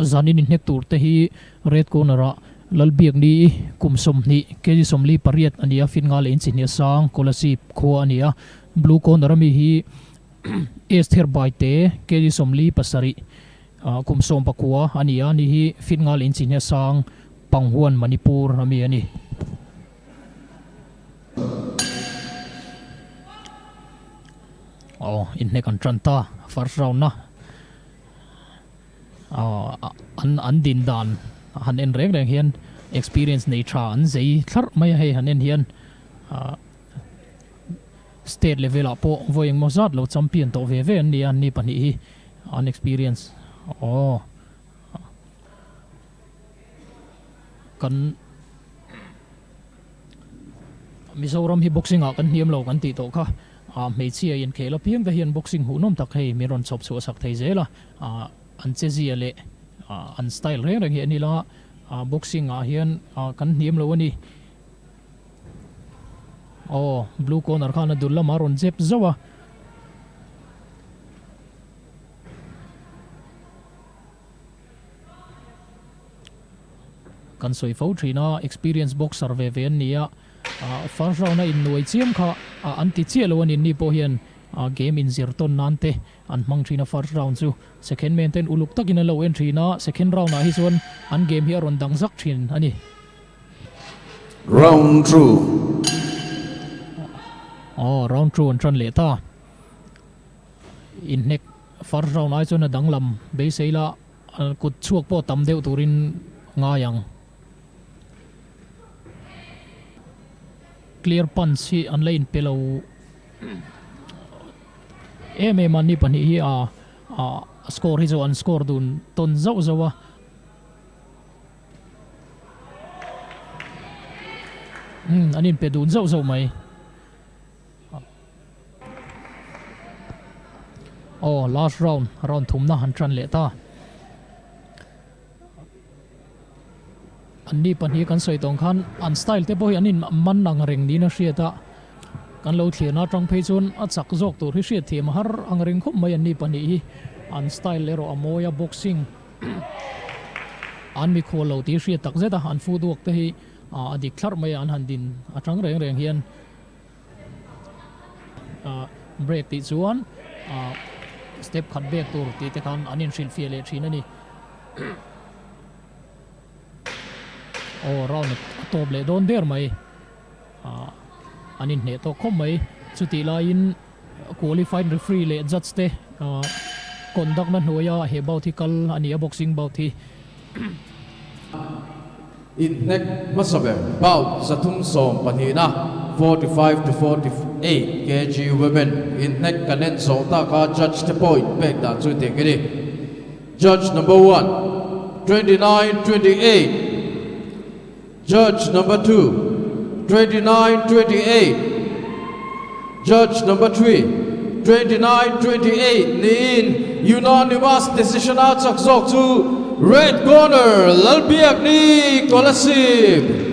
Zanin inhnek tur te hi Red Corner ah Lalbiakni kum 20 kg 48 a ni a, fit nga leh inchi hnih a sang, Kolasib khua a ni a. Blue Corner ami hi Esther Baite kg 47 kum 19 a ni a, ni hi fit nga leh inchi hnih a sang, Panghuan Manipur ami a ni. Aw inhnek an tan ta first round na an an din dan han en reng reng hian experience nei tha an zei thlarh mai a hei han en hian state level ah pawh vawi engmaw zat lo champion tawh ve ve an ni a an ni pahnih hi an experience aw kan Mizoram hi boxing ah kan hniam lo kan tih tawh kha ah hmeichhia inkhel apiang te hian boxing hmuhnawm tak hei min rawn chhawp chhuah sak thei zel a, ah an che zia leh ah an style reng reng hi a ni la, ah boxing ah hian ah kan hniam lo a ni. Aw blue corner khan a dul lamah a rawn zep zauh a. Kan sawi fo thin a, experience boxer ve ve an ni a, first round a innuai chiam kha an ti chiah lo a ni, ni pawh hian game inzir tawn nan te an hmang thin a first round chu second man ten uluk takin an lo en thin a, second round ah hi chuan an game hi a rawn dang zak thin a ni. Round two. Aw round two an tan leh ta. Inhnek first round ai chuan a danglam beisei la. Kut chhuak pawh tam deuh turin ngai ang. Clear punch hi an la inpe lo em em a, ni pahnih hi a score hi chu an score dun tawn zauh zauh a. An inpe dun zauh zauh mai. Aw last round, round thumna han tan leh ta. An ni pahnih kan sawi tawng khan an style te pawh hi an in man ang reng niin a hriat a. Kan lo thlirna atang phei chuan a chak zawk tur hi hriat thiam a har ang reng khawp mai an ni pahnih hi. An style erawh a mawi a, boxing an mikhual lo tih hriat tak zet a, an footwork te hi a dik thlarh mai a, an han din atang reng reng hian. Break tih chuan step khat bek tur tih te khan an inhrilhfiah leh thin a ni. Aw round a tawp leh dawn der mai. An inhneh tawk khawp mai. Chutih laiin qualified referee leh judge te conduct na hnuaia he bout hi kal a ni a, boxing bout hi. Inhnek hmasa ber bout 312na, 45 to 48 kg women, inhnek kan en zawh tak a, judge te pawh inpek dan chu dik a ni. Judge number one, 29 28, Judge number two, 29 28, Judge number three, 29 28 niin unanimous decision a chak zawk chu Red Corner Lalbiakni Kolasib.